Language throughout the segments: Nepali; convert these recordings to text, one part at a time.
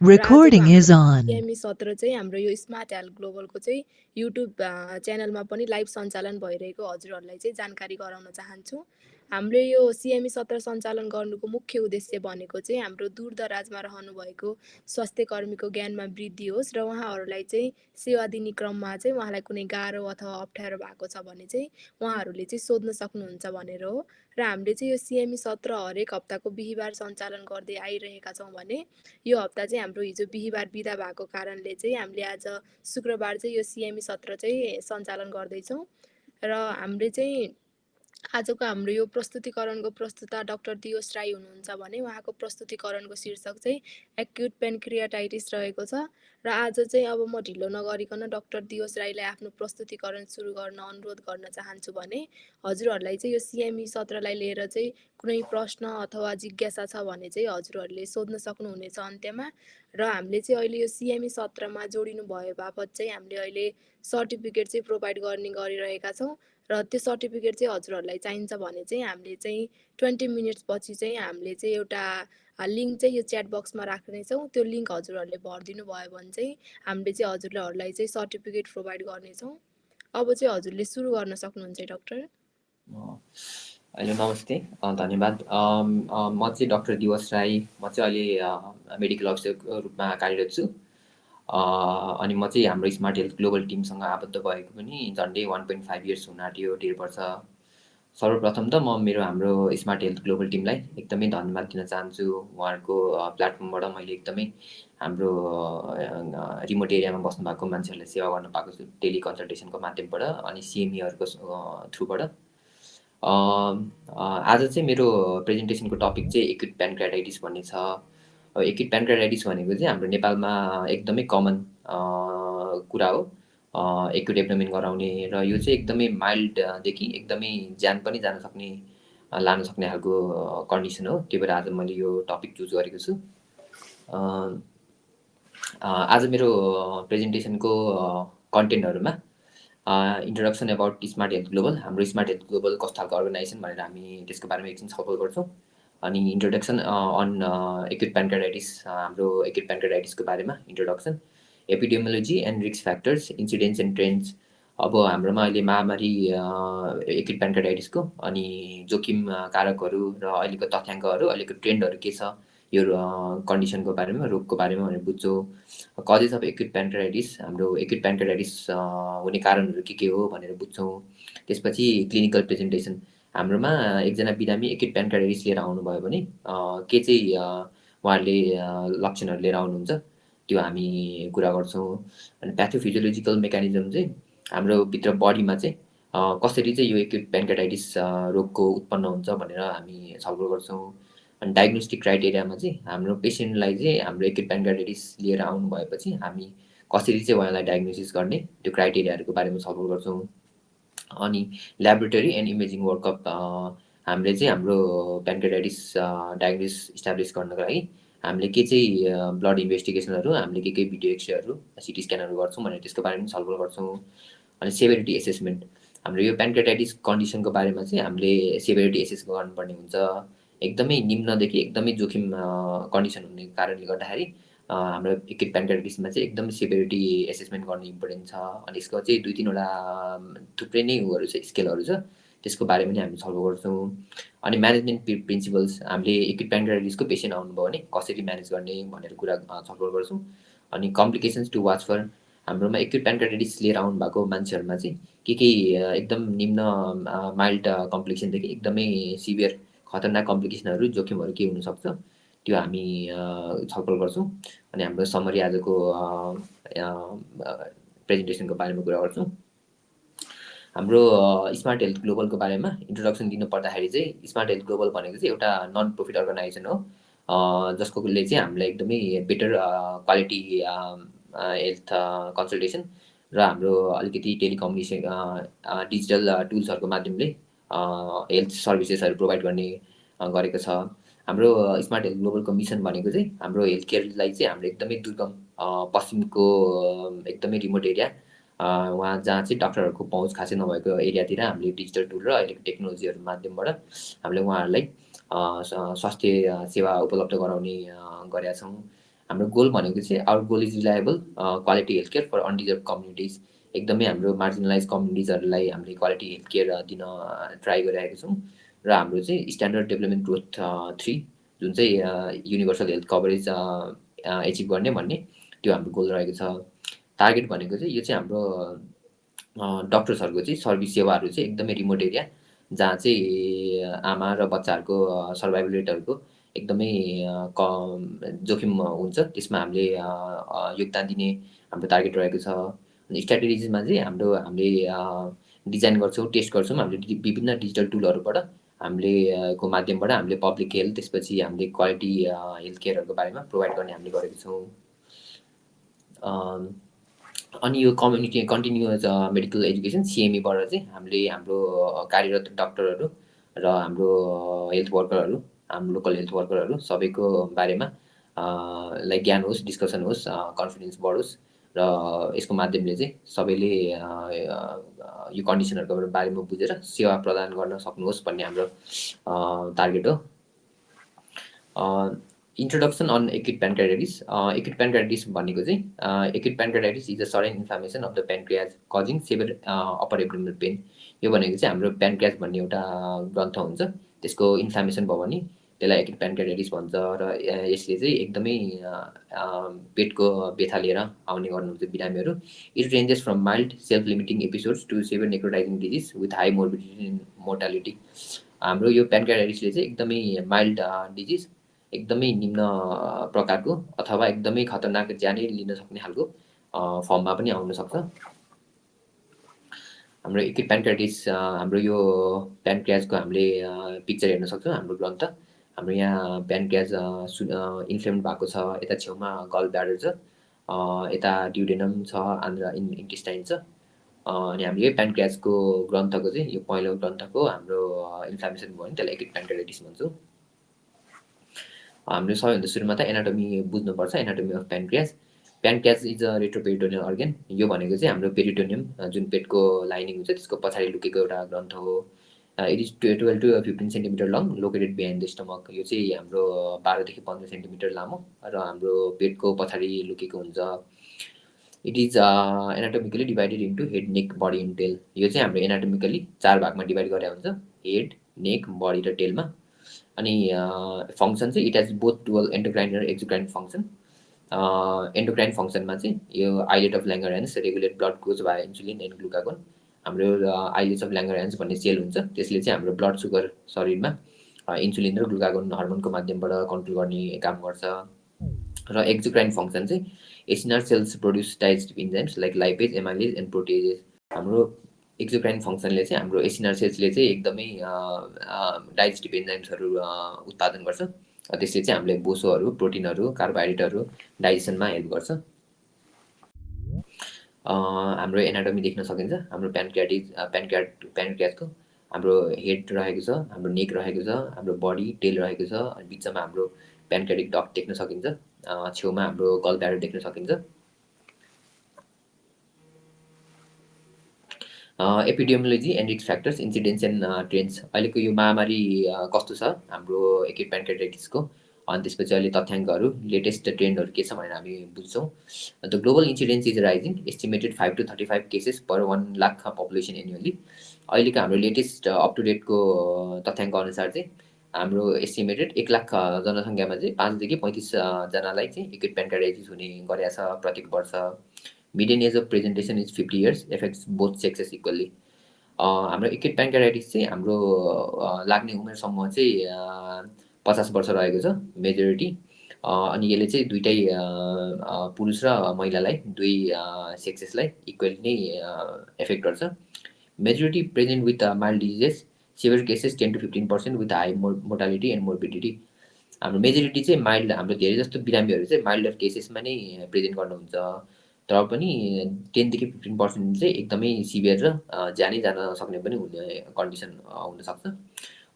र आजको Recording हाम्रो is on. सिएमई सत्र चाहिँ हाम्रो यो स्मार्ट हेल्थ ग्लोबलको चाहिँ युट्युब च्यानलमा पनि लाइभ सञ्चालन भइरहेको हजुरहरूलाई चाहिँ जानकारी गराउन चाहन्छु। हामीले यो सिएमई सत्र सञ्चालन गर्नुको मुख्य उद्देश्य भनेको चाहिँ हाम्रो दूरदराजमा रहनुभएको स्वास्थ्य कर्मीको ज्ञानमा वृद्धि होस् र उहाँहरूलाई चाहिँ सेवा दिने क्रममा चाहिँ उहाँलाई कुनै गाह्रो अथवा अप्ठ्यारो भएको छ भने चाहिँ उहाँहरूले चाहिँ सोध्न सक्नुहुन्छ भनेर हो। र हामीले चाहिँ यो सिएमई सत्र हरेक हप्ताको बिहिबार सञ्चालन गर्दै आइरहेका छौँ भने यो हप्ता चाहिँ हाम्रो हिजो बिहिबार बिदा भएको कारणले चाहिँ हामीले आज शुक्रबार चाहिँ यो सिएमई सत्र चाहिँ सञ्चालन गर्दैछौँ। र हामीले चाहिँ आजको हाम्रो यो प्रस्तुतिकरणको प्रस्तुता डाक्टर दियोस राई हुनुहुन्छ भने उहाँको प्रस्तुतिकरणको शीर्षक चाहिँ एक्युट पेन्क्रियाटाइटिस रहेको छ। र आज चाहिँ अब म ढिलो नगरिकन डाक्टर दियोस राईलाई आफ्नो प्रस्तुतिकरण सुरु गर्न अनुरोध गर्न चाहन्छु भने हजुरहरूलाई चाहिँ यो सिएमई सत्रलाई लिएर चाहिँ कुनै प्रश्न अथवा जिज्ञासा छ भने चाहिँ हजुरहरूले सोध्न सक्नुहुनेछ अन्त्यमा। र हामीले चाहिँ अहिले यो सिएमई सत्रमा जोडिनु भए बापत चाहिँ हामीले अहिले सर्टिफिकेट चाहिँ प्रोभाइड गर्ने गरिरहेका छौँ। र त्यो सर्टिफिकेट चाहिँ हजुरहरूलाई चाहिन्छ भने चाहिँ हामीले चाहिँ 20 मिनट्स पछि चाहिँ हामीले चाहिँ एउटा लिङ्क चाहिँ यो च्याट बक्समा राख्नेछौँ। त्यो लिङ्क हजुरहरूले भरिदिनु भयो भने चाहिँ हामीले चाहिँ हजुरहरूलाई चाहिँ सर्टिफिकेट प्रोभाइड गर्नेछौँ। अब चाहिँ हजुरले सुरु गर्न सक्नुहुन्छ डाक्टर। हेलो नमस्ते, धन्यवाद। म चाहिँ डाक्टर दिवस राई, म चाहिँ अहिले मेडिकल अफिसरको रूपमा कार्यरत छु। अनि म चाहिँ हाम्रो स्मार्ट हेल्थ ग्लोबल टिमसँग आबद्ध भएको पनि झन्डै 1.5 इयर्स हुन आँट्यो, 1.5 वर्ष। सर्वप्रथम त म हाम्रो स्मार्ट हेल्थ ग्लोबल टिमलाई एकदमै धन्यवाद दिन चाहन्छु। उहाँहरूको प्लेटफर्मबाट मैले एकदमै हाम्रो रिमोट एरियामा बस्नुभएको मान्छेहरूलाई सेवा गर्न पाएको छु, टेली कन्सल्टेसनको माध्यमबाट अनि सिएमईहरूको थ्रुबाट। आज चाहिँ मेरो प्रेजेन्टेसनको टपिक चाहिँ एक्युट प्यान्क्रियाटाइटिस भन्ने छ। एक्युट प्यान्क्रियाटाइटिस भनेको चाहिँ हाम्रो नेपालमा एकदमै कमन कुरा हो, एक्युट एब्डोमेन गराउने। र यो चाहिँ एकदमै माइल्डदेखि एकदमै ज्यान पनि लान सक्ने खालको कन्डिसन हो। त्यही भएर आज मैले यो टपिक चुज गरेको छु। आज मेरो प्रेजेन्टेसनको कन्टेन्टहरूमा introduction about smart health global, हाम्रो स्मार्ट हेल्थ ग्लोबल कस्तो खालको अर्गनाइजेसन भनेर हामी त्यसको बारेमा एकछिन छलफल गर्छौँ। अनि इन्ट्रोडक्सन अन एक्युट प्यान्क्रियाटाइटिस, हाम्रो एक्युट प्यान्क्रियाटाइटिसको बारेमा introduction, epidemiology and risk factors, incidents and trends. अब हाम्रोमा अहिले महामारी एक्युट प्यान्क्रियाटाइटिसको अनि जोखिम कारकहरू र अहिलेको तथ्याङ्कहरू, अहिलेको ट्रेन्डहरू के छ यो कन्डिसनको बारेमा, रोगको बारेमा भनेर बुझ्छौँ। कजेस अफ एक्युट प्यान्क्रियाटाइटिस, हाम्रो एक्युट प्यान्क्रियाटाइटिस हुने कारणहरू के हो भनेर बुझ्छौँ। त्यसपछि क्लिनिकल प्रेजेन्टेसन, हाम्रोमा एकजना बिरामी एक्युट प्यान्क्रियाटाइटिस लिएर आउनुभयो भने के चाहिँ उहाँहरूले लक्षणहरू लिएर आउनुहुन्छ त्यो हामी कुरा गर्छौँ। अनि प्याथोफिजियोलोजिकल मेकानिजम चाहिँ हाम्रो भित्र बडीमा चाहिँ कसरी चाहिँ यो एक्युट प्यान्क्रियाटाइटिस रोगको उत्पन्न हुन्छ भनेर हामी छलफल गर्छौँ। अनि डायग्नोस्टिक क्राइटेरियामा चाहिँ हाम्रो पेसेन्टलाई चाहिँ हाम्रो एक्युट प्यान्क्रियाटाइटिस लिएर आउनु भएपछि हामी कसरी चाहिँ उहाँलाई डायग्नोसिस गर्ने त्यो क्राइटेरियाहरूको बारेमा छलफल गर्छौँ। अनि ल्याबोरेटरी एन्ड इमेजिङ वर्कअप, हामीले चाहिँ हाम्रो प्यान्क्रियाटाइटिस डायग्नोसिस इस्टाब्लिस गर्नको लागि हामीले के चाहिँ ब्लड इन्भेस्टिगेसनहरू, हामीले के भिडियो एक्सरेहरू, सिटी स्क्यानहरू गर्छौँ भनेर त्यसको बारेमा पनि छलफल गर्छौँ। अनि सेभरिटी एसेसमेन्ट, हाम्रो यो प्यान्क्रियाटाइटिस कन्डिसनको बारेमा चाहिँ हामीले सेभरिटी एसेस गर्नुपर्ने हुन्छ। एकदमै निम्नदेखि एकदमै जोखिम कन्डिसन हुने कारणले गर्दाखेरि हाम्रो एक्युट प्यान्क्रियाटाइटिसमा चाहिँ एकदमै सेभरिटी एसेसमेन्ट गर्नु इम्पोर्टेन्ट छ। अनि यसको चाहिँ 2-3वटा थुप्रै नै उहरू छ, स्केलहरू छ, त्यसको बारेमा पनि हामी छलफल गर्छौँ। अनि म्यानेजमेन्ट प्रिन्सिपल्स, हामीले एक्युट प्यान्क्रियाटाइटिसको पेसेन्ट आउनुभयो भने कसरी म्यानेज गर्ने भनेर कुरा छलफल गर्छौँ। अनि कम्प्लिकेसन्स टु वाच फर, हाम्रोमा एक्युट प्यान्क्रियाटाइटिस लिएर आउनु भएको मान्छेहरूमा चाहिँ के एकदम निम्न माइल्ड कम्प्लिकेसनदेखि एकदमै सिभियर खतरनाक कम्प्लिकेसनहरू, जोखिमहरू के हुनसक्छ त्यो हामी छलफल गर्छौँ। अनि हाम्रो समरी आजको प्रेजेन्टेसनको बारेमा कुरा गर्छौँ। हाम्रो स्मार्ट हेल्थ ग्लोबलको बारेमा इन्ट्रोडक्सन दिनु पर्दाखेरि चाहिँ स्मार्ट हेल्थ ग्लोबल भनेको चाहिँ एउटा नन प्रोफिट अर्गनाइजेसन हो, जसकोले चाहिँ हामीलाई एकदमै बेटर क्वालिटी हेल्थ कन्सल्टेसन र हाम्रो अलिकति टेलिकम्युनिकेसन डिजिटल टुल्सहरूको माध्यमले हेल्थ सर्भिसेसहरू प्रोभाइड गर्ने गरेको छ। हाम्रो स्मार्ट हेल्थ ग्लोबलको मिसन भनेको चाहिँ हाम्रो हेल्थ केयरलाई चाहिँ हाम्रो एकदमै दुर्गम पश्चिमको एकदमै रिमोट एरिया, वहाँ जहाँ चाहिँ डाक्टरहरूको पहुँच खासै नभएको एरियातिर हामीले डिजिटल टुल र अहिलेको टेक्नोलोजीहरू माध्यमबाट हामीले उहाँहरूलाई स्वास्थ्य सेवा उपलब्ध गराउने गरेका छौँ। हाम्रो गोल भनेको चाहिँ our goal is reliable quality health care for undeserved communities. एकदमै हाम्रो मार्जिनलाइज कम्युनिटिजहरूलाई हामीले क्वालिटी हेल्थ केयर दिन ट्राई गरिरहेको छौँ। र हाम्रो चाहिँ स्ट्यान्डर्ड डेभलपमेन्ट ग्रोथ 3 जुन चाहिँ युनिभर्सल हेल्थ कभरेज एचिभ गर्ने भन्ने त्यो हाम्रो गोल रहेको छ। टार्गेट भनेको चाहिँ यो चाहिँ हाम्रो डक्टर्सहरूको चाहिँ सर्भिस सेवाहरू चाहिँ एकदमै रिमोट एरिया जहाँ चाहिँ आमा र बच्चाहरूको सर्भाइभल रेटहरूको एकदमै जोखिम हुन्छ, त्यसमा हामीले योगदान दिने हाम्रो टार्गेट रहेको छ। अनि स्ट्राटेजिजमा चाहिँ हामीले डिजाइन गर्छौँ, टेस्ट गर्छौँ हामीले विभिन्न डिजिटल टुलहरूबाट हामीले को माध्यमबाट हामीले पब्लिक हेल्थ, त्यसपछि हामीले क्वालिटी हेल्थ केयरहरूको बारेमा प्रोभाइड गर्ने हामीले गरेको छौँ। अनि यो कम्युनिटी कन्टिन्युअस मेडिकल एजुकेसन सिएमईबाट चाहिँ हामीले हाम्रो कार्यरत डक्टरहरू र हाम्रो हेल्थ वर्करहरू, हाम्रो लोकल हेल्थ वर्करहरू सबैको बारेमा लाइक ज्ञान होस्, डिस्कसन होस्, कन्फिडेन्स बढोस् र यसको माध्यमले चाहिँ सबैले यो कन्डिसनहरूको बारेमा बुझेर सेवा प्रदान गर्न सक्नुहोस् भन्ने हाम्रो टार्गेट हो। Introduction on acute pancreatitis. Acute pancreatitis भनेको चाहिँ acute pancreatitis is a sudden inflammation of the pancreas causing severe upper abdominal pain. यो भनेको चाहिँ हाम्रो प्यान्क्रियाज भन्ने एउटा ग्रन्थ हुन्छ, त्यसको इन्फ्लामेसन भयो भने त्यसलाई एक्युट प्यान्क्रियाटाइटिस भन्छ। र यसले चाहिँ एकदमै पेटको व्यथा लिएर आउने गर्नुहुन्छ बिरामीहरू। It ranges from mild self limiting episodes to severe necrotising disease with high morbidity and mortality. हाम्रो यो प्यान्क्रियाटाइटिसले चाहिँ एकदमै माइल्ड डिजिज, एकदमै निम्न प्रकारको अथवा एकदमै खतरनाक ज्यानै लिन सक्ने खालको फर्ममा पनि आउनसक्छ। हाम्रो एक्युट प्यान्क्रियाटाइटिस हाम्रो यो प्यान्क्रियाजको हामीले पिक्चर हेर्न सक्छौँ हाम्रो ग्रन्थ। हाम्रो यहाँ प्यान्क्रियाज इन्फ्लेम्ड भएको छ, यता छेउमा गल ब्ल्याडर छ, यता ड्युडेनम छ, आन्द्रा इन्टेस्टाइन छ। अनि हामीले यही प्यान्क्रियाजको ग्रन्थको चाहिँ यो पहिलो ग्रन्थको हाम्रो इन्फ्लामेसन भयो भने त्यसलाई एक्युट प्यान्क्रियाटाइटिस भन्छौँ। हामीले सबैभन्दा सुरुमा त एनाटोमी बुझ्नुपर्छ, anatomy of pancreas. Pancreas is a retroperitoneal organ. यो भनेको चाहिँ हाम्रो पेरिटोनियम जुन पेटको लाइनिङ हुन्छ त्यसको पछाडि लुकेको एउटा ग्रन्थ हो। It is 12 to 15 centimetre long, located behind the stomach. यो चाहिँ हाम्रो 12 देखि 15 सेन्टिमिटर लामो र हाम्रो पेटको पछाडि लुकेको हुन्छ। It is anatomically divided into head, neck, body and tail. यो चाहिँ हाम्रो एनाटोमिकली 4 भागमा डिभाइड गरेको हुन्छ, हेड, नेक, बडी र टेलमा। अनि फङ्सन चाहिँ it has both dual endocrine र एक्जोक्राइन फङ्सन। एन्डोक्राइन फङ्सनमा चाहिँ यो islet of Langerhans regulate blood glucose via insulin and glucagon. हाम्रो आइलेट्स अफ ल्याङ्गरह्यान्स भन्ने सेल हुन्छ, त्यसले चाहिँ हाम्रो ब्लड सुगर शरीरमा इन्सुलिन र ग्लुकागोन हर्मोनको माध्यमबाट कन्ट्रोल गर्ने काम गर्छ। र एक्जोक्राइन फङ्सन चाहिँ acinar cells produce digestive enzymes like lipase, amylase and proteases. हाम्रो एक्जोक्राइन फङ्सनले चाहिँ हाम्रो एसिनार सेल्सले चाहिँ एकदमै डाइजेस्टिभ इन्जाइम्सहरू उत्पादन गर्छ। त्यसले चाहिँ हामीलाई बोसोहरू, प्रोटिनहरू, कार्बोहाइड्रेटहरू डाइजेसनमा हेल्प गर्छ। हाम्रो एनाटोमी देख्न सकिन्छ हाम्रो प्यान्क्रियाजको। हाम्रो हेड रहेको छ, हाम्रो नेक रहेको छ, हाम्रो बडी, टेल रहेको छ, अनि बिचमा हाम्रो प्यान्क्रियाटिक डक्ट देख्न सकिन्छ, छेउमा हाम्रो गल ब्ल्याडर देख्न सकिन्छ। Epidemiology and risk factors, incidence and trends. अहिलेको यो महामारी कस्तो छ हाम्रो एक्युट प्यान्क्रियाटाइटिसको, अनि त्यसपछि अहिले तथ्याङ्कहरू, लेटेस्ट ट्रेन्डहरू के छ भनेर हामी बुझ्छौँ। The global incidence is rising, estimated 5 to 35 cases per 1 lakh population annually. अहिलेको हाम्रो लेटेस्ट अप टु डेटको तथ्याङ्क अनुसार चाहिँ हाम्रो एस्टिमेटेड 1 लाख जनसङ्ख्यामा चाहिँ 5 देखि 35 जनालाई चाहिँ एक्युट प्यान्क्रियाटाइटिस हुने गरेको छ प्रत्येक वर्ष। Median age of presentation is 50 years, affects both sexes equally. हाम्रो एक्युट प्यान्क्रियाटाइटिस चाहिँ हाम्रो लाग्ने उमेर समूह चाहिँ 50 वर्ष रहेको छ मेजोरिटी। अनि यसले चाहिँ दुइटै पुरुष र महिलालाई, दुई सेक्सेसलाई इक्वली नै एफेक्ट गर्छ। Majority present with mild diseases, severe cases 10 to 15% with high mortality and morbidity. हाम्रो मेजोरिटी चाहिँ माइल्ड, हाम्रो धेरै जस्तो बिरामीहरू चाहिँ माइल्डर केसेसमा नै प्रेजेन्ट गर्नुहुन्छ, तर पनि 10 देखि 15% चाहिँ एकदमै सिभियर र ज्यानै जान सक्ने पनि हुने कन्डिसन हुनसक्छ।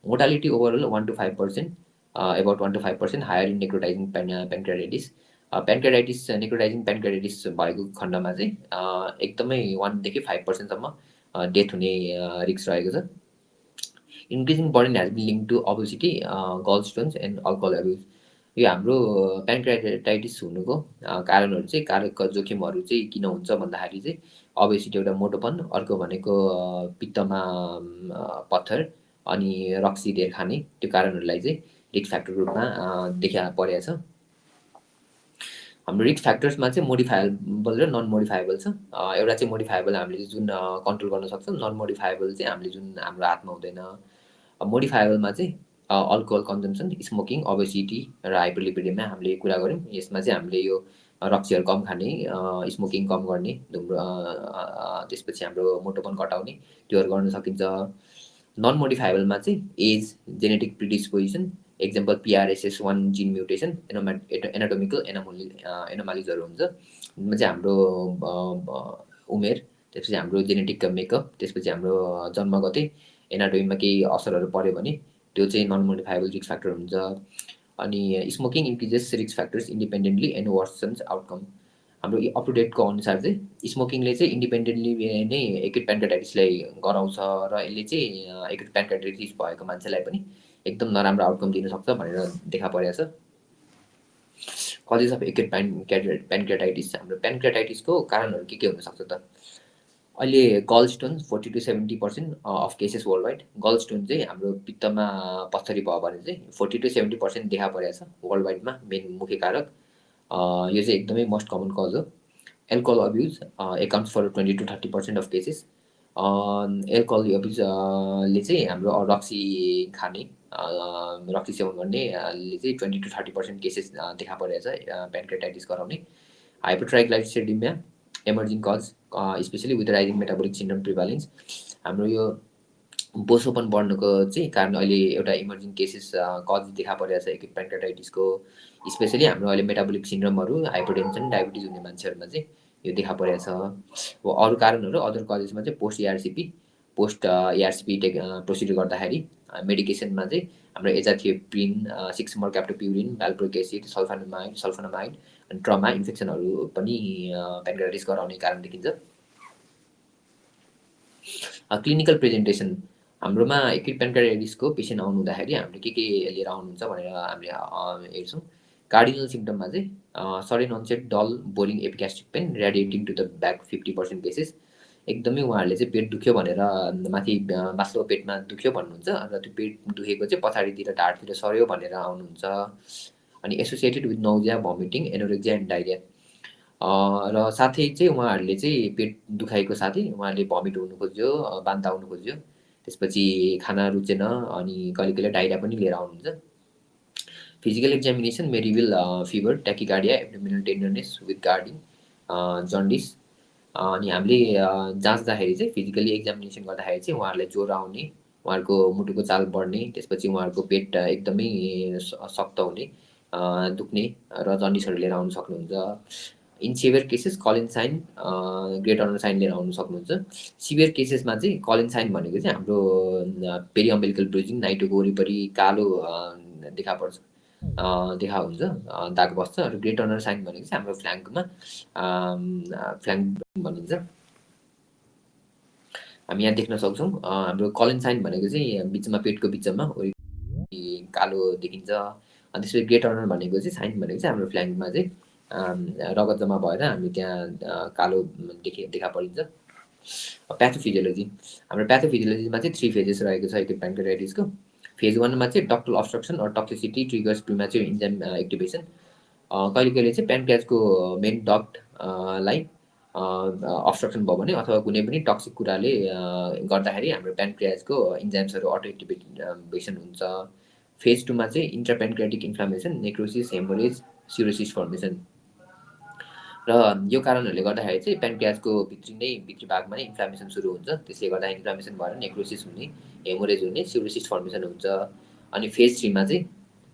Mortality overall 1 to 5%, about 1 to 5% higher in necrotising pancreatitis. Pancreatitis, necrotising pancreatitis भएको खण्डमा चाहिँ एकदमै 1 देखि 5% सम्म डेथ हुने रिस्क रहेको छ। Increasing burden has been linked to obesity, gall stones and alcohol abuse. यो हाम्रो प्यान्क्रियाटाइटिस हुनुको कारणहरू चाहिँ कारक जोखिमहरू चाहिँ किन हुन्छ भन्दाखेरि चाहिँ अबेसिटी एउटा मोटोपन, अर्को भनेको पित्तमा पत्थर अनि रक्सी धेर खाने, त्यो कारणहरूलाई चाहिँ रिस्क फ्याक्टरको रूपमा देखा परेको छ। हाम्रो रिस्क फ्याक्टर्समा चाहिँ मोडिफाएबल र नन मोडिफाएबल छ। एउटा चाहिँ मोडिफाएबल हामीले जुन कन्ट्रोल गर्न सक्छौँ, नन मोडिफाएबल चाहिँ हामीले जुन हाम्रो हातमा हुँदैन। मोडिफाएबलमा चाहिँ अल्कोहल कन्जम्सन, स्मोकिङ, ओबेसिटी र हाइपरलिपिडेमिया हामीले कुरा गऱ्यौँ। यसमा चाहिँ हामीले यो रक्सीहरू कम खाने, स्मोकिङ कम गर्ने, त्यसपछि हाम्रो मोटोपन घटाउने, त्योहरू गर्न सकिन्छ। नन मोडिफाएबलमा चाहिँ एज, जेनेटिक प्रिडिस्पोजिसन, एक्जाम्पल PRSS1 जिन म्युटेसन, एनाटोमिकल एनोमालिजहरू हुन्छ। जुनमा चाहिँ हाम्रो उमेर, त्यसपछि हाम्रो जेनेटिक मेकअप, त्यसपछि हाम्रो जन्मगतै एनाटोमीमा केही असरहरू पऱ्यो भने त्यो चाहिँ नन मोडिफाएबल रिस्क फ्याक्टर हुन्छ। अनि smoking increases risk factors independently and versions outcome. हाम्रो अप टु डेटको अनुसार चाहिँ स्मोकिङले चाहिँ इन्डिपेन्डेन्टली नै एक्युट प्यान्क्रियाटाइटिसलाई गराउँछ र यसले चाहिँ एक्युट प्यान्क्रियाटाइटिस भएको मान्छेलाई पनि एकदम नराम्रो आउटकम दिनसक्छ भनेर देखा परेको छ। कजेस अफ एक्युट प्यान्क्रियाटाइटिस, हाम्रो प्यान्क्रियाटाइटिसको कारणहरू के हुनसक्छ त? अहिले गल stone 40 to 70% of cases world wide. गल स्टोन चाहिँ हाम्रो पित्तमा पत्थरी भयो भने चाहिँ 40 to 70% देखा परेको छ वर्ल्ड वाइडमा, मेन मुख्य कारक। यो चाहिँ एकदमै मोस्ट कमन कज हो। Alcohol abuse accounts for 20 to 30% of cases. Alcohol अब्युजले चाहिँ हाम्रो रक्सी खाने, रक्सी सेवन गर्नेले चाहिँ 20 to 30% केसेस देखा परेको छ प्यान्क्रियाटाइटिस गराउने। Hypotriglyceridaemia emerging cause, specially with rising metabolic syndrome prevalence. हाम्रो यो बोसोपन बढ्नुको चाहिँ कारण अहिले एउटा इमर्जिङ केसेस कज देखा परेको छ एक्युट प्यान्क्रियाटाइटिसको। स्पेसली हाम्रो अहिले मेटाबोलिक सिन्ड्रोमहरू, हाइपरटेन्सन, डायबिटिज हुने मान्छेहरूमा चाहिँ यो देखा परेको छ। अब अरू कारणहरू, अदर कजेसमा चाहिँ पोस्ट एआरसिपी प्रोसिड्युर गर्दाखेरि मेडिकेसनमा चाहिँ हाम्रो एजाथियोप्रिन, 6-मर्क्याप्टोप्युरिन, भाल्प्रोइक एसिड, सल्फोनामाइड अनि ट्रमा इन्फेक्सनहरू पनि प्यान्क्रियाटाइटिस गराउने कारण देखिन्छ। क्लिनिकल प्रेजेन्टेसन, हाम्रोमा एक्युट प्यान्क्रियाटाइटिसको पेसेन्ट आउनु हुँदाखेरि हामीले के लिएर आउनुहुन्छ भनेर हामीले हेर्छौँ। कार्डिनल सिम्पटममा चाहिँ sudden onset dull boring epigastric pain radiating to the back 50% cases. एकदमै उहाँहरूले चाहिँ पेट दुख्यो भनेर माथि माथिल्लो पेटमा दुख्यो भन्नुहुन्छ र त्यो पेट दुखेको चाहिँ पछाडितिर ढाडतिर सर्यो भनेर आउनुहुन्छ। अनि associated with nausea, vomiting, anorexia and diarrhoea. र साथै चाहिँ उहाँहरूले चाहिँ पेट दुखाइको साथै उहाँहरूले भमिट हुनु खोज्यो, बान्ता आउनु खोज्यो, त्यसपछि खाना रुचेन अनि कहिले कहिले डायरिया पनि लिएर आउनुहुन्छ। Physical examination may reveal fever, tachycardia, abdominal tenderness with guarding, jaundice. अनि हामीले जाँच्दाखेरि चाहिँ फिजिकली एक्जामिनेसन गर्दाखेरि चाहिँ उहाँहरूलाई ज्वरो आउने, उहाँहरूको मुटुको चाल बढ्ने, त्यसपछि उहाँहरूको पेट एकदमै सख्त हुने, दुख्ने र जन्डिसहरू लिएर आउनु सक्नुहुन्छ। In severe cases Cullen sign, grey Turner sign लिएर आउनु सक्नुहुन्छ। सिभियर केसेसमा चाहिँ कलिन साइन भनेको चाहिँ हाम्रो पेरिअम्बिलिकल ब्रुजिङ, नाइटोको वरिपरि कालो देखा हुन्छ, दाग बस्छ। र ग्रेट अनर साइन भनेको चाहिँ हाम्रो फ्ल्याङ्कमा फ्ल्याङ्क भनिन्छ। हामी यहाँ देख्न सक्छौँ हाम्रो कलिन साइन भनेको चाहिँ बिचमा, पेटको बिचमा कालो देखिन्छ। अनि त्यसपछि ग्रेट अनर भनेको चाहिँ साइन भनेको चाहिँ हाम्रो फ्ल्याङ्कमा चाहिँ रगत जम्मा भएर हामी त्यहाँ कालो देखा परिन्छ। प्याथोफिजियोलोजी, हाम्रो प्याथोफिजियोलोजीमा चाहिँ 3 फेजेस रहेको छ एक्युट प्यान्क्रियाटाइटिसको। फेज 1मा चाहिँ ductal obstruction or toxicity triggers premature enzyme activation. कहिले कहिले चाहिँ प्यान्क्रियाजको मेन डक्टलाई अब्स्ट्रक्सन भयो भने अथवा कुनै पनि टक्सिक कुराले गर्दाखेरि हाम्रो प्यान्क्रियाजको इन्जाइम्सहरू अटो एक्टिभेसन हुन्छ। फेज 2मा चाहिँ intrapancreatic inflammation, necrosis, haemorrhage, cirrhosis formation. र यो कारणहरूले गर्दाखेरि चाहिँ प्यान्क्रियाजको भित्री भागमा नै इन्फ्लामेसन सुरु हुन्छ। त्यसले गर्दा इन्फ्लामेसन भएर नेक्रोसिस हुने, हेमोरेज हुने, सिरोसिस फर्मेसन हुन्छ। अनि फेज 3मा चाहिँ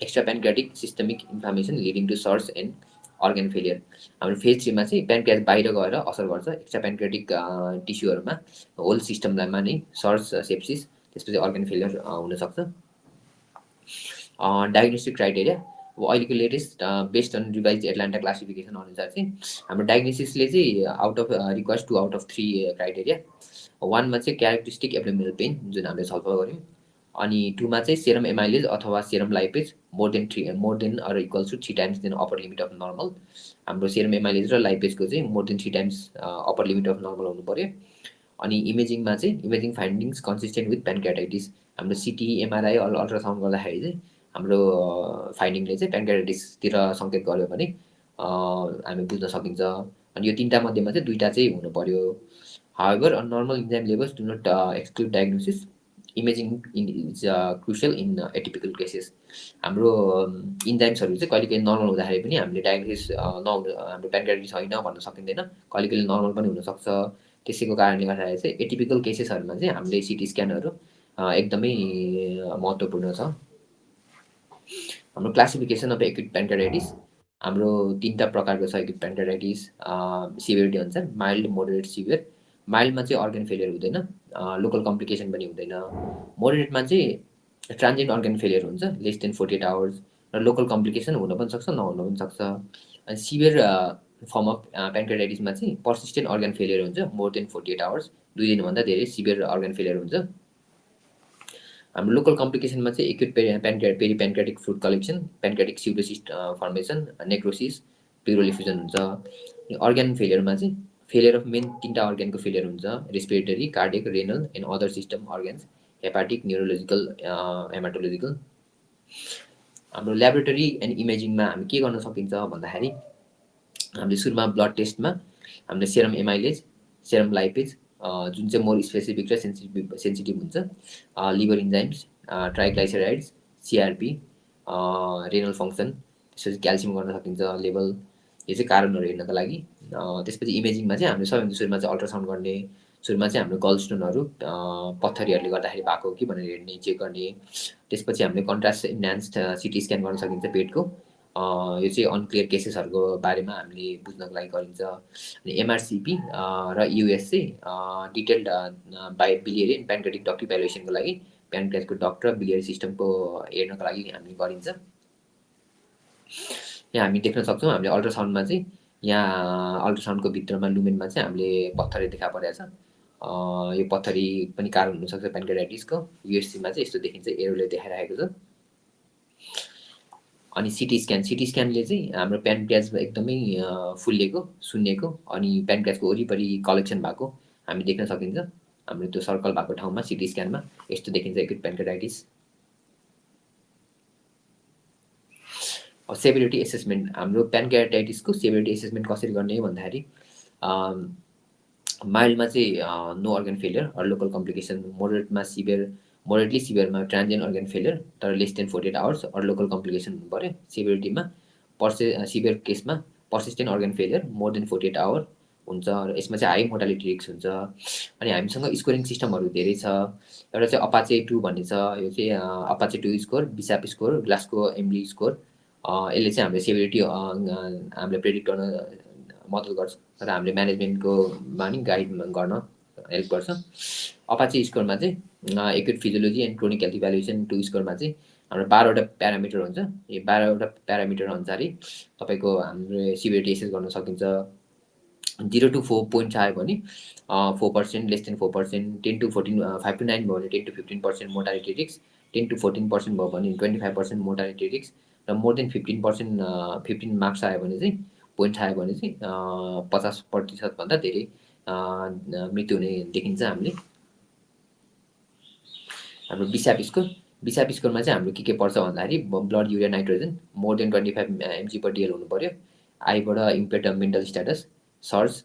extra pancreatic systemic inflammation leading to SIRS and organ failure. हाम्रो फेज 3मा चाहिँ प्यान्क्रियाज बाहिर गएर असर गर्छ एक्स्ट्रा प्यान्क्रियाटिक टिस्युहरूमा, होल सिस्टममा नै सर्स, सेप्सिस, त्यसपछि अर्गन फेलियर हुनसक्छ। डायग्नोस्टिक क्राइटेरिया, अब अहिलेको latest based on revised Atlanta classification अनुसार चाहिँ हाम्रो डायग्नोसिसले चाहिँ out of requires 2 out of 3 criteria. 1मा चाहिँ क्यारेक्टरिस्टिक एब्डोमिनल पेन, जुन हामीले छलफल गऱ्यौँ। अनि 2 मा चाहिँ सेरम एमाइलेज अथवा serum lipase more than or equals to 3 times than upper limit of normal. हाम्रो सेरम एमाइलेज र लाइपेजको चाहिँ more than 3 times upper limit of normal हुनु पर्यो। अनि इमेजिङमा चाहिँ imaging findings consistent with pancreatitis. हाम्रो सिटी, एमआरआई, अल्ट्रासाउन्ड गर्दाखेरि चाहिँ हाम्रो फाइन्डिङले चाहिँ प्यानक्रियाटाइटिसतिर सङ्केत गर्यो भने हामी बुझ्न सकिन्छ। अनि यो 3टा मध्येमा चाहिँ 2टा चाहिँ हुनु पर्यो। However normal enzyme levels do not exclude diagnosis. Imaging is crucial in atypical cases. हाम्रो इन्जाइम्सहरू चाहिँ कहिले कहिले नर्मल हुँदाखेरि पनि हामीले डायग्नोसिस नहुनु हाम्रो प्यानक्रियाटाइटिस होइन भन्न सकिँदैन। कहिले कहिले नर्मल पनि हुनसक्छ। त्यसैको कारणले गर्दाखेरि चाहिँ एटिपिकल केसेसहरूमा चाहिँ हामीले सिटी स्क्यानहरू एकदमै महत्त्वपूर्ण छ। हाम्रो क्लासिफिकेसन अफ एक्युट प्यानक्रियाटाइटिस हाम्रो 3टा प्रकारको छ एक्युट प्यानक्रियाटाइटिस सिभिरिटी अनुसार, माइल्ड, मोडरेट, सिभियर। माइल्डमा चाहिँ अर्गन फेलियर हुँदैन, लोकल कम्प्लिकेसन पनि हुँदैन। मोडरेटमा चाहिँ ट्रान्जिएन्ट अर्गन फेलियर हुन्छ लेस देन 48 आवर्स र लोकल कम्प्लिकेसन हुन पनि सक्छ, नहुन पनि सक्छ। अनि सिभियर फर्म अफ प्यानक्रियाटाइटिसमा चाहिँ पर्सिस्टेन्ट अर्गन फेलियर हुन्छ मोर देन 48 आवर्स, 2 दिनभन्दा धेरै सिभियर अर्गन फेलियर हुन्छ। हाम्रो लोकल कम्प्लिकेसनमा चाहिँ acute peripancreatic fluid collection, pancreatic pseudocyst formation, necrosis, pleural effusion हुन्छ। अर्गन फेलियरमा चाहिँ फेलियर अफ मेन 3टा अर्गनको फेलियर हुन्छ, respiratory, cardiac, renal and other system organs, hepatic, neurological, haematological. हाम्रो ल्याबोरेटरी एन्ड इमेजिङमा हामी के गर्न सकिन्छ भन्दाखेरि हामीले सुरुमा ब्लड टेस्टमा हामीले सेरम एमाइलेज, सेरम लाइपेज जुन चाहिँ मोर स्पेसिफिक र सेन्सिटिभ हुन्छ, liver enzymes, ट्राइग्लाइसेराइड्स, CRP, renal function, त्यसपछि क्याल्सियम गर्न सकिन्छ लेभल। यो चाहिँ कारणहरू हेर्नका लागि। त्यसपछि इमेजिङमा चाहिँ हामीले सबैभन्दा सुरुमा चाहिँ अल्ट्रासाउन्ड गर्ने, सुरुमा चाहिँ हाम्रो गल स्टोनहरू पत्थरीहरूले गर्दाखेरि भएको हो कि भनेर हेर्ने, चेक गर्ने। त्यसपछि हामीले कन्ट्रास्ट इन्हान्स्ड सिटी स्क्यान गर्न सकिन्छ पेटको। यो चाहिँ अनक्लियर केसेसहरूको बारेमा हामीले बुझ्नको लागि गरिन्छ। अनि एमआरसिपी र युएस चाहिँ डिटेल्ड बिलियरी एन्ड प्यानक्रियाटिक डक्ट इभ्यालुएसनको लागि प्यानक्रियासको डक्ट र बिलियरी सिस्टमको हेर्नको लागि हामीले गरिन्छ। यहाँ हामी देख्न सक्छौँ हामीले अल्ट्रासाउन्डमा चाहिँ यहाँ अल्ट्रासाउन्डको भित्रमा लुमेनमा चाहिँ हामीले पत्थरी देखा परेको छ। यो पत्थरी पनि कारण हुनसक्छ प्यानक्रियाटाइटिसको। युएससीमा चाहिँ यस्तो देखिन्छ, एरोले देखाइरहेको छ। अनि सिटी स्क्यानले चाहिँ हाम्रो प्यानक्रियास एकदमै फुल्लिएको, सुन्निएको अनि प्यानक्रियासको वरिपरि कलेक्सन भएको हामी देख्न सकिन्छ। हाम्रो त्यो सर्कल भएको ठाउँमा सिटी स्क्यानमा यस्तो देखिन्छ एक्युट प्यानक्रियाटाइटिस। सेभिरिटी एसेसमेन्ट हाम्रो प्यानक्रियाटाइटिसको सेभिरिटी एसेसमेन्ट कसरी गर्ने भन्दाखेरि माइल्डमा चाहिँ no organ failure or local complication, moderately severe transient organ failure तर less than 48 hours or local complication हुनु पर्यो। सिभिरिटीमा सिभियर केसमा persistent organ failure more than 48 hour हुन्छ र यसमा चाहिँ हाई मोर्टालिटी रिस्क हुन्छ। अनि हामीसँग स्कोरिङ सिस्टमहरू धेरै छ। एउटा चाहिँ अपाचे 2 भन्ने छ, यो चाहिँ APACHE 2 score, BISAP score, Glasgow MD score. यसले चाहिँ हामीले सेभिरिटी हामीले प्रेडिक्ट गर्न मद्दत गर्छ र हामीले म्यानेजमेन्टकोमा नि गाइड गर्न हेल्प गर्छ। अपाचे स्कोरमा चाहिँ acute physiology and chronic health evaluation 2 स्कोरमा चाहिँ हाम्रो 12वटा प्यारामिटर हुन्छ। यो 12वटा प्यारामिटर अनुसारै तपाईँको हाम्रो सिभिरिटी एसेस गर्न सकिन्छ। 0 to 4 पोइन्ट आयो भने 4%, लेस देन 4%, 10 to 14, 5 to 9 भयो भने 10 to 15% मोर्टालिटी रिस्क, 10 to 14% भयो भने 25% मोर्टालिटी रिस्क र मोर देन 15% 15 मार्क्स आयो भने चाहिँ पोइन्ट आयो भने चाहिँ 50% भन्दा धेरै मृत्यु हुने देखिन्छ हामीले। हाम्रो बिसाप स्कोरमा चाहिँ हाम्रो के पर्छ भन्दाखेरि blood urea nitrogen more than 25 mg/dl हुनु पर्यो। आईबाट इम्पेयर्ड मेन्टल स्ट्याटस सर्च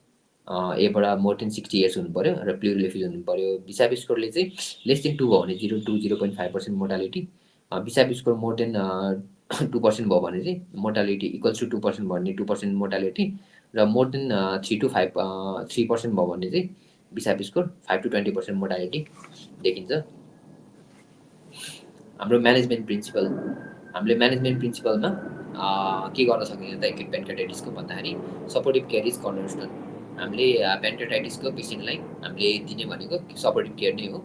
एबाट मोर देन 60 इयर्स हुनु पर्यो र प्लुरल इफ्युजन हुनु पर्यो। बिसाप स्कोरले चाहिँ लेस देन 2 भयो भने 0 to 0.5% mortality, BISAP score more than 2% भयो भने चाहिँ मोर्टालिटी इक्वल्स टु 2% भयो भने 2% मोर्टालिटी र मोर देन 3 to 3% भयो भने चाहिँ बिसाप स्कोर 5 to 20% मोर्टालिटी देखिन्छ। हाम्रो म्यानेजमेन्ट प्रिन्सिपल, हामीले म्यानेजमेन्ट प्रिन्सिपलमा के गर्न सकिन्छ त एक्युट प्यानक्रियाटाइटिसको भन्दाखेरि सपोर्टिभ केयर इज कर्नरस्टोन। हामीले प्यानक्रियाटाइटिसको पेसेन्टलाई हामीले दिने भनेको सपोर्टिभ केयर नै हो।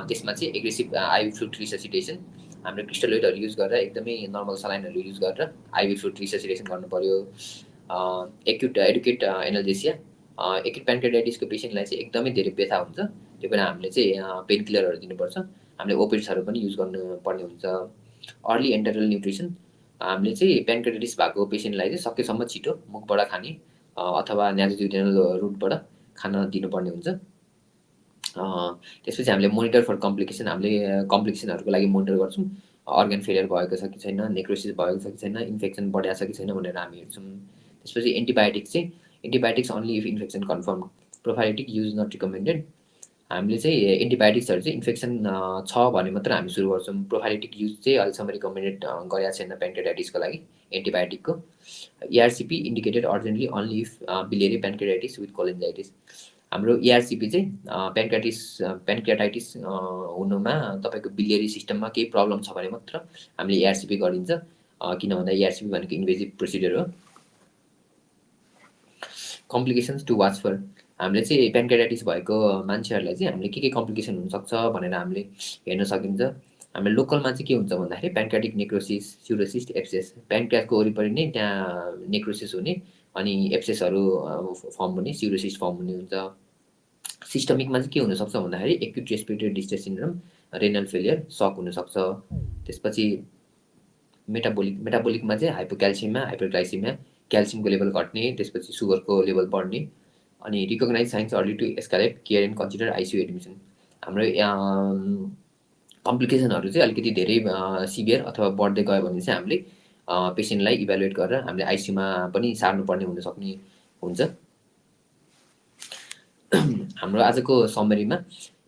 त्यसमा चाहिँ एग्रेसिभ आइभी फ्लुइड रिससिटेसन, हाम्रो क्रिस्टलोइडहरू युज गरेर एकदमै नर्मल सलाइनहरू युज गरेर आइभी फ्लुइड रिससिटेसन गर्नु पर्यो। एक्युट एनाल्जेसिया, एक्युट प्यानक्रियाटाइटिसको पेसेन्टलाई चाहिँ एकदमै धेरै व्यथा हुन्छ, त्यो पनि हामीले चाहिँ पेन किलरहरू दिनुपर्छ। हामीले ओपिड्सहरू पनि युज गर्नुपर्ने हुन्छ। अर्ली एन्टरल न्युट्रिसन हामीले चाहिँ प्यान्क्रियाटाइटिस भएको पेसेन्टलाई चाहिँ सकेसम्म छिटो मुखबाट खाने अथवा न्याजोड्युडेनल रुटबाट खान दिनुपर्ने हुन्छ। त्यसपछि हामीले मोनिटर फर कम्प्लिकेसन हामीले कम्प्लिकेसनहरूको लागि मोनिटर गर्छौँ। अर्गन फेलियर भएको छ कि छैन, नेक्रोसिस भएको छ कि छैन, इन्फेक्सन बढाएको छ कि छैन भनेर हामी हेर्छौँ। त्यसपछि antibiotics only if infection confirm, prophylactic use not recommended. हामीले चाहिँ एन्टिबायोटिक्सहरू चाहिँ इन्फेक्सन छ भने मात्र हामी सुरु गर्छौँ। प्रोफाइलेटिक युज चाहिँ अहिलेसम्म रिकमेन्डेड गरेको छैन प्यान्क्रियाटाइटिसको लागि एन्टिबायोटिकको। ERCP indicated urgently only if biliary pancreatitis with cholangitis. हाम्रो इआरसिपी चाहिँ प्यान्क्रियाटाइटिस हुनुमा तपाईँको बिलियरी सिस्टममा केही प्रब्लम छ भने मात्र हामीले इआरसिपी गरिन्छ। किन भन्दा इआरसिपी भनेको इन्भेजिभ प्रोसिडियर हो। कम्प्लिकेसन्स टु वाच फर हामीले चाहिँ प्यान्क्रियाटाइटिस भएको मान्छेहरूलाई चाहिँ हामीले के कम्प्लिकेसन हुनसक्छ भनेर हामीले हेर्न सकिन्छ। हामीले लोकलमा चाहिँ के हुन्छ भन्दाखेरि प्यान्क्रियाटिक नेक्रोसिस, स्युडोसिस्ट, एब्सेस, प्यान्क्रियासको वरिपरि नै त्यहाँ नेक्रोसिस हुने अनि एब्सेसहरू फर्म हुने, स्युडोसिस्ट फर्म हुने हुन्छ। सिस्टमिकमा चाहिँ के हुनसक्छ भन्दाखेरि acute respiratory distress syndrome, renal failure, सक हुनसक्छ। त्यसपछि मेटाबोलिकमा चाहिँ हाइपोक्याल्सियमिया, हाइपरग्लाइसिमिया, क्याल्सियमको लेभल घट्ने, त्यसपछि सुगरको लेभल बढ्ने अनि recognise signs early to escalate care and consider ICU admission. हाम्रो कम्प्लिकेसनहरू चाहिँ अलिकति धेरै सिभियर अथवा बढ्दै गयो भने चाहिँ हामीले पेसेन्टलाई इभ्यालुएट गरेर हामीले आइसियुमा पनि सार्नुपर्ने हुनसक्ने हुन्छ। हाम्रो आजको समरीमा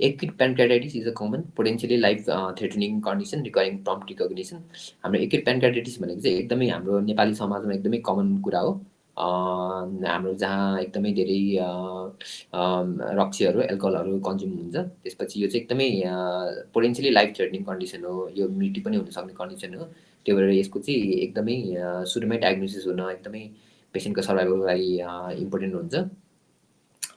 acute pancreatitis is a common potentially life threatening condition requiring prompt recognition. हाम्रो एक्युट प्यान्क्रियाटाइटिस भनेको चाहिँ एकदमै हाम्रो नेपाली समाजमा एकदमै कमन कुरा हो। हाम्रो जहाँ एकदमै धेरै रक्सीहरू, एल्कोहलहरू कन्ज्युम हुन्छ। त्यसपछि यो चाहिँ एकदमै पोटेन्सियली लाइफ थ्रेटनिङ कन्डिसन हो। यो मृत्यु पनि हुनसक्ने कन्डिसन हो। त्यो भएर यसको चाहिँ एकदमै सुरुमै डायग्नोसिस हुन एकदमै पेसेन्टको सर्भाइभलको लागि इम्पोर्टेन्ट हुन्छ।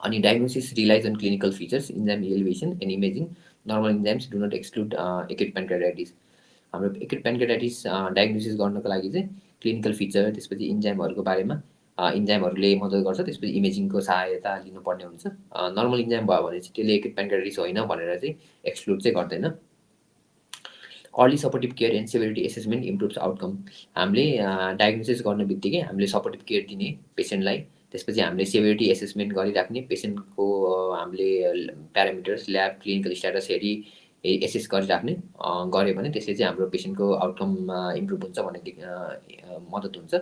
अनि diagnosis relies on clinical features, enzyme elevation and imaging. Normal enzymes do not exclude acute pancreatitis. हाम्रो एक्युट प्यान्क्रियाटाइटिस डायग्नोसिस गर्नको लागि चाहिँ क्लिनिकल फिचर, त्यसपछि इन्जाइमहरूको बारेमा इन्जाइमहरूले मद्दत गर्छ। त्यसपछि इमेजिङको सहायता लिनुपर्ने हुन्छ। नर्मल इन्जाइम भयो भने चाहिँ त्यसले एक्युट प्यान्क्रियाटाइटिस होइन भनेर चाहिँ एक्सक्लुड चाहिँ गर्दैन। Early supportive care and severity assessment improves outcome. हामीले डायग्नोसिस गर्ने बित्तिकै हामीले सपोर्टिभ केयर दिने पेसेन्टलाई, त्यसपछि हामीले सेभरिटी एसेसमेन्ट गरिराख्ने, पेसेन्टको हामीले प्यारामिटर्स, ल्याब, क्लिनिकल स्ट्याटस हेरी एसेस गरिराख्ने गऱ्यो भने त्यसले चाहिँ हाम्रो पेसेन्टको आउटकम इम्प्रुभ हुन्छ भन्ने मद्दत हुन्छ।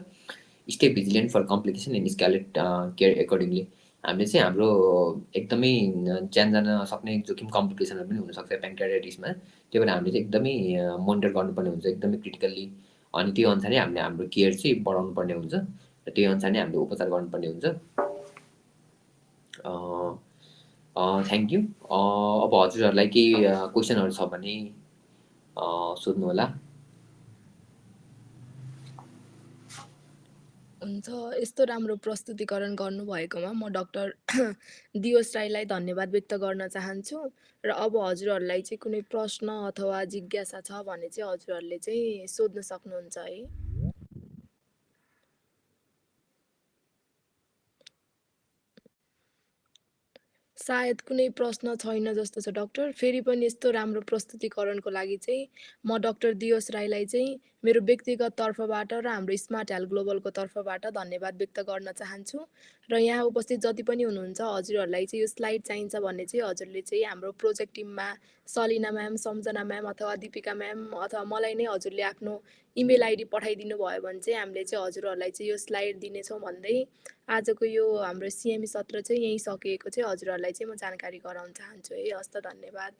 Stay vigilant for complication and escalate care accordingly. हामीले चाहिँ हाम्रो एकदमै ज्यान जान सक्ने जोखिम कम्प्लिकेसनहरू पनि हुनसक्छ प्यान्क्रियाटाइटिसमा। त्यही भएर हामीले चाहिँ एकदमै मोनिटर गर्नुपर्ने हुन्छ एकदमै क्रिटिकल्ली। अनि त्यो अनुसार नै हामीले हाम्रो केयर चाहिँ बढाउनु पर्ने हुन्छ र त्यही अनुसार नै हामीले उपचार गर्नुपर्ने हुन्छ। Thank you. अब हजुरहरूलाई केही क्वेसनहरू छ भने सोध्नुहोला। हुन्छ, यस्तो राम्रो प्रस्तुतीकरण गर्नुभएकोमा म डाक्टर दियोस राईलाई धन्यवाद व्यक्त गर्न चाहन्छु। र अब हजुरहरूलाई चाहिँ कुनै प्रश्न अथवा जिज्ञासा छ भने चाहिँ हजुरहरूले चाहिँ सोध्न सक्नुहुन्छ है। सायद कुनै प्रश्न छैन जस्तो छ डाक्टर। फेरि पनि यस्तो राम्रो प्रस्तुतीकरणको लागि चाहिँ म डाक्टर दियोस राईलाई चाहिँ मेरो व्यक्तिगत तर्फबाट र हाम्रो स्मार्ट हेल्थ ग्लोबलको तर्फबाट धन्यवाद व्यक्त गर्न चाहन्छु। र यहाँ उपस्थित जति पनि हुनुहुन्छ हजुरहरूलाई चाहिँ यो स्लाइड चाहिन्छ भने चाहिँ हजुरले चाहिँ हाम्रो प्रोजेक्ट टिममा सलिना म्याम, सम्झना म्याम अथवा दीपिका म्याम अथवा मलाई नै हजुरले आफ्नो इमेल आइडी पठाइदिनु भयो भने चाहिँ हामीले चाहिँ हजुरहरूलाई चाहिँ यो स्लाइड दिनेछौँ भन्दै आजको यो हाम्रो सिएमई सत्र चाहिँ यहीँ सकिएको चाहिँ हजुरहरूलाई चाहिँ म जानकारी गराउन चाहन्छु है। हस्त, धन्यवाद।